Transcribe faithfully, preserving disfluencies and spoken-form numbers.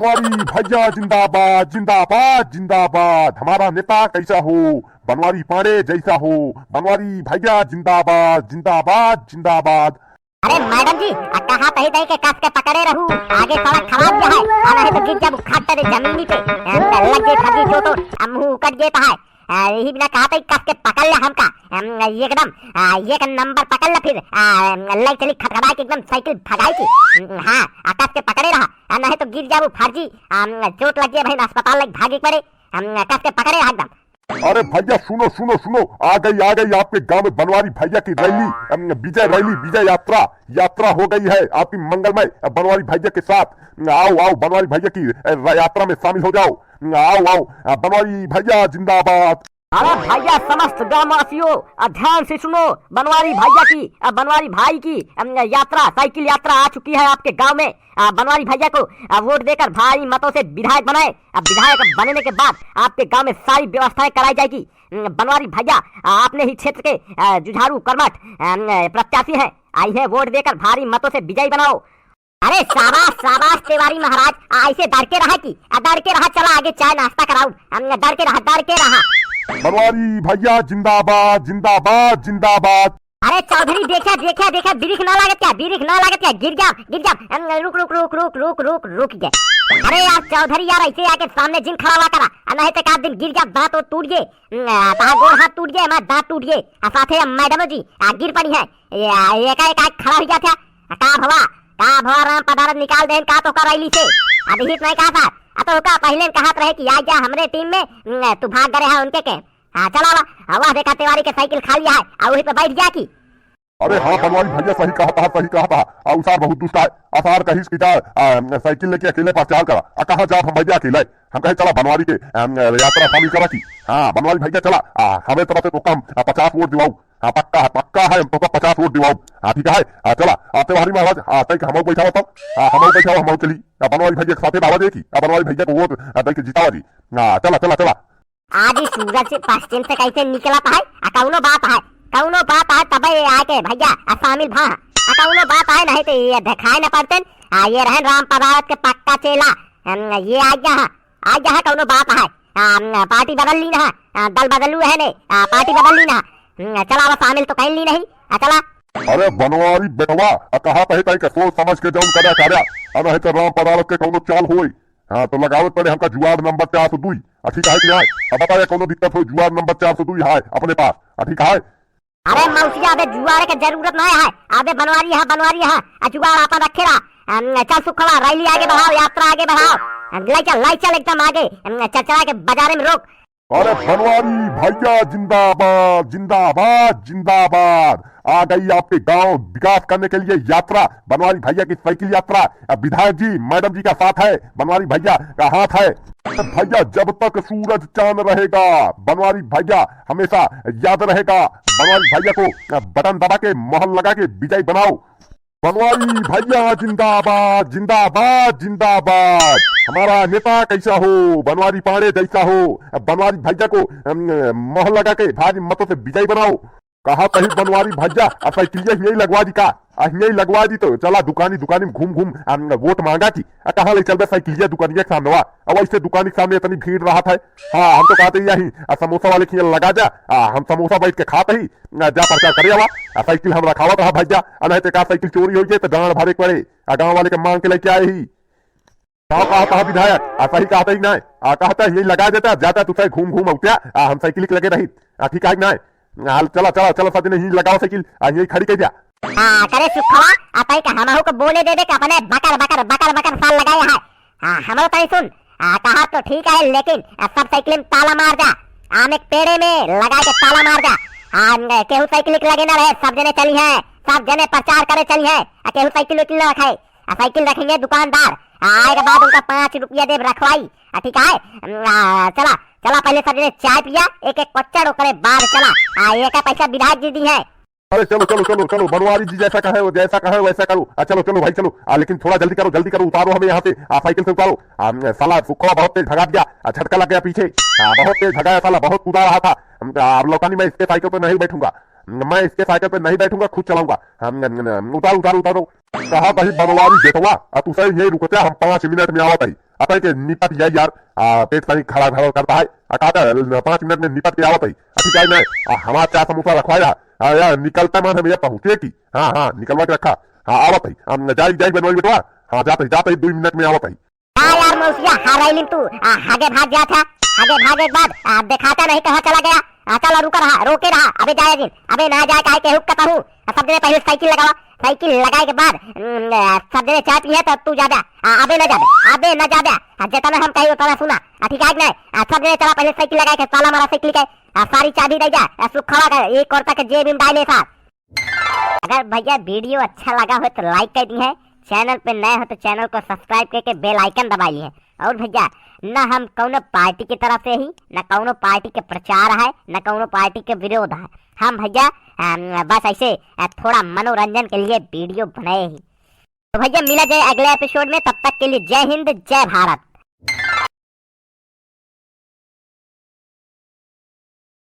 बनवारी भैया जिंदाबाद, जिंदाबाद, जिंदाबाद। हमारा नेता कैसा हो, बनवारी पांडे जैसा हो। बनवारी भैया जिंदाबाद, जिंदाबाद, जिंदाबाद। अरे मैडम जी, आ कहा तही तही के कस के पकड़े रहू, आगे सड़क खराब जा है, आ नहीं तो गिर जाबू खट दे जमीनी पे, आ, लग जाए फर्जी चोट, आ मुंह उकट जाता है। आ, यही बिना कहा तही कस के पकड़ ले हमका, अम, एकदम, आ, एक नंबर पकड़ ले फिर, आ, ले चली खटखटाए के एकदम साइकिल भगाई की। हाँ, आ कस के पकड़े रहा, आ नहीं तो गिर जाबू फर्जी, अम, चोट लग जाए भाई, अस्पताल लग भागे पड़े, अम, कस के पकड़े रहा एकदम। अरे भैया सुनो, सुनो, सुनो, आ गई, आ गई आपके गांव में बनवारी भैया की रैली, अम, विजय रैली, विजय यात्रा, यात्रा हो गई है आपकी मंगलमय, अ, बनवारी भैया के साथ। आओ, आओ, बनवारी भैया की, अ, र-, यात्रा में शामिल हो जाओ। आओ, आओ, अ, बनवारी भैया जिंदाबाद। अरे भैया, समस्त गांववासियों, अ, ध्यान से सुनो, बनवारी भैया की, अ, बनवारी भाई की, अम, यात्रा, साइकिल यात्रा आ चुकी है आपके गांव में। आ, बनवारी भैया को, आ, वोट देकर भारी मतों से विधायक बनाए। अब विधायक बनने के बाद आपके गांव में सारी व्यवस्थाएं कराई जाएगी। उम, बनवारी भैया, आ, अपने ही क्षेत्र के, आ, जुझारू कर्मठ, आ, उम, प्रत्याशी हैं, आई है वोट देकर भारी मतों से विजयी बनाओ। अरे शाबाश, शाबाश तिवारी महाराज, आ, ऐसे दड़ के रहा की, आ, दड़ के रहा, चला आगे चाय नाश्ता कराऊ, हम दड़ के रहा, दड़ के रहा। बनवारी भैया जिंदाबाद, जिंदाबाद, जिंदाबाद। अरे चौधरी, देखा, देखा, देखा, बिरिख ना लागत क्या, बिरिख ना लागत क्या, गिर जा, गिर जा। अम, रुक, रुक, रुक, रुक, रुक, रुक, रुक गए। अरे यार चौधरी यार, ऐसे आके सामने जिन खड़ा हुआ करा, आ नहीं तो एक आध दिन गिर जा, दांत वो टूट गए, अम, आ, तहार गोड़ हाथ टूट गए, हमार दांत टूट गए, आ साथे अब मैडम जी, आ, गिर पड़ी है, ये, आ, ये का, एक आध खड़ा हो गया था, आ, का भवा, का भवा राम पदारथ निकाल देन का तो कर रही से, अभी हित नहीं कहा था, आ तो का पहले कहत रहे कि आ जा हमरे टीम में, अम, तू भाग गए है उनके के, हाँ, चला ला। आ, वह देखा, तिवारी के साइकिल खाली है, आ, वहीं पे बैठ गया की। अरे हाँ, बनवारी भैया सही कहा था, सही कहा था। आ, उसार बहुत दुष्ट है। असार कहिस कि जा, आ, साइकिल लेके अकेले प्रचार करा। आ, कहाँ जाब हम भैया अकेले? हम कहे, चला बनवारी के, आ, यात्रा शामिल करा की। हाँ, बनवारी भैया चला। आ, हमें तरफ से तो कम, आ, पचास वोट दिवाऊ। हाँ, पक्का है, पक्का है, हम तो पचास वोट दिवाऊ। हाँ, ठीक है। आ, चला, आ, तिवारी महाराज, आ, तय के हम बैठावा तब। आ, हम बैठावा, हम चली। आ, बनवारी भैया के साथे बाबा देखी। आ, बनवारी भैया को वोट, आ, दे के जितावा जी। आ, चला, चला, चला। आज ही सूरज पश्चिम से कैसे निकलत है, आ कौनो बात है, कौनो बात है, तबे ये आके भैया, आ शामिल भा, आ कौनो बात है, नहीं तो ये दिखाई न पड़ते, आ ये रहन राम पदारथ के पक्का चेला, हम, ये आ गया है, आ गया है, कौनो बात है, आ, हम, पार्टी बदल ली ना, आ, दल बदलू है ने, आ, पार्टी बदल ली ना, हम, चला अब शामिल तो कर ली नहीं, आ चला। अरे बनवारी बेटवा, आ कहा तही तही का सोच समझ के जौन करा करा, आ नहीं तो राम पदारथ के कौनो चाल होई, हाँ, तो लगावत पड़े हमका जुआर नंबर चार सौ दुई। आ, ठीक है कि नाय? अब बताया, कौनो दिक्कत हो, जुआर नंबर चार सौ दुई है अपने पास। आ, ठीक है? अरे मौसिया, अबे जुआर के जरूरत नहीं है। अबे बनवारी है, बनवारी है। आ, जुआर आपन रखे रहा। अम, चल सुखवा, रैली आगे बढ़ाओ, यात्रा आगे बढ़ाओ। अम, ले चल, ले चल एकदम आगे। अम, चल, चला के बाजारे में रोक। अरे बनवारी भैया जिंदाबाद, जिंदाबाद, जिंदाबाद। आ गई आपके गांव विकास करने के लिए यात्रा, बनवारी भैया की साइकिल यात्रा। अब विधायक जी, मैडम जी का साथ है, बनवारी भैया का हाथ है। भैया, जब तक सूरज चांद रहेगा, बनवारी भैया हमेशा याद रहेगा। बनवारी भैया को बटन दबा के, मोहर लगा के विजयी बनाओ। बनवारी भैया जिंदाबाद, जिंदाबाद, जिंदाबाद। हमारा नेता कैसा हो, बनवारी पांडे जैसा हो। अब बनवारी भैया को, अम, मोहर लगा के भारी मतों से विजयी बनाओ। कहा तही बनवारी भैया, आ साइकिलिया यही लगवा दी का? आ यही लगवा दी तो चला दुकानी दुकानी में घूम घूम, अम, वोट मांगा की। आ कहाँ ले चलबे साइकिलिया दुकानिया के सामने वा? अब ऐसे दुकानी के सामने इतनी भीड़ रहत है। हाँ, हम तो कहते ही यही, आ समोसा वाले के यहाँ लगा जा, आ हम समोसा बैठ के खात ही, आ जा प्रचार करे आवा। आ साइकिल हम रखावत रहा भैया, आ नहीं तो का साइकिल चोरी हो जाए तो डांड भरे के पड़े। आ गाँव वाले के मांग के लेके आए ही। का कहत हा विधायक? आ सही कहत ही कि नाय? आ कहत ही यही लगा देता, जाता तू सही घूम घूम अउत्या, आ हम साइकिल के लगे रही। आ ठीक है कि नाय? आ चला, चला, चला, सब जने यही लगाओ साइकिल, आ यही खड़ी कर दिया। हाँ, करे सुखवा, आ तई का हमहू को बोले दे दे कि अपने बकर, बकर, बकर, बकर साल लगाए है। हाँ, हमरो तई सुन, आ कहा तो ठीक है, लेकिन आ सब साइकिल में ताला मार जा, आम एक पेड़े में लगा के ताला मार जा। आ केहू साइकिल के लगे ना रहे, सब जने चली है, सब जने प्रचार करे चली है, आ केहू साइकिल उइकिल ना रखे। आ साइकिल रखेंगे दुकानदार, आ आए के बाद उनका पाँच रुपया देब रखवाई। आ ठीक है, आ, चला, चला पहले सब जने चाय पिया, एक एक कच्चड़, ओकरे बाद चला। आ एक पैसा विधायक जी दी है। अरे चलो, चलो, चलो, चलो, बनवारी जी जैसा कहे, वो जैसा कहे वैसा करो। आ चलो, चलो भाई चलो, आ लेकिन थोड़ा जल्दी करो, जल्दी करो, उतारो हमें यहाँ से, आ साइकिल से उतारो। आ साला सुखवा बहुत तेज भगा दिया, आ झटका लग गया पीछे। आ बहुत तेज भगाया साला, बहुत कूदा रहा था। हम, आ, अब लौटानी मैं इसके साइकिल पे नहीं बैठूंगा, मैं इसके साइकिल पे नहीं बैठूंगा, खुद चलाऊंगा। हम, न, न, न, उतारो, उतारो, उतारो। कहा तही बनवारी बेटवा, आ तू सही यही रुकत्या, हम पाँच मिनट में आवत ही। अतः के निपट जाए यार, आ, पेट तनी खड़ा खड़ा करता है, आ, कहता है, "पाँच मिनट में निपट के आवत है।" अति जाए ना, आ, हमार चार समोसा रखवाया, आ, यार, निकलता मन हम ये पहुँचे की। हाँ, हाँ, निकलवा के रखा। हाँ, आवत है। हम जाई, जाई बनवाई बेटवा। हाँ, जात है, जात है, दो मिनट में आवत है। का यार मौसिया, हराइलिन तू, आ, आगे भाग जात है। आगे भागे के बाद, आ, देखाता नहीं कहाँ चला गया। आ, चला रुका रहा, रोके रहा। अबे जाए जिन, अबे ना जाए, काहे के हुक्का कहूँ। आ, सब जने पहले साइकिल लगावा, साइकिल लगाए के बाद, उम, आ, सब जने चाय पिए तो तू जाबे। आ, अबे ना जाबे, अबे ना जाबे। आ, जितना हम कही उतना सुना। आ, ठीक है कि नहीं? आ, सब जने चला पहले साइकिल लगाए के, ताला मारा साइकिल के। आ, सारी चाबी दे जा। आ, सुखवा का एक कुर्ता के जेब में डाले साथ। अगर भैया वीडियो अच्छा लगा हो तो लाइक कर दी है, चैनल पे नए हो तो चैनल को सब्सक्राइब करके बेल आइकन दबा ली है। और भैया, न हम कौनो पार्टी की तरफ से ही, न कौनो पार्टी के प्रचार है, न कौनो पार्टी के विरोध है। हम भैया, अम, बस ऐसे, अ, थोड़ा मनोरंजन के लिए वीडियो बनाए ही। तो भैया मिला जाए अगले एपिसोड में, तब तक के लिए जय हिंद, जय भारत।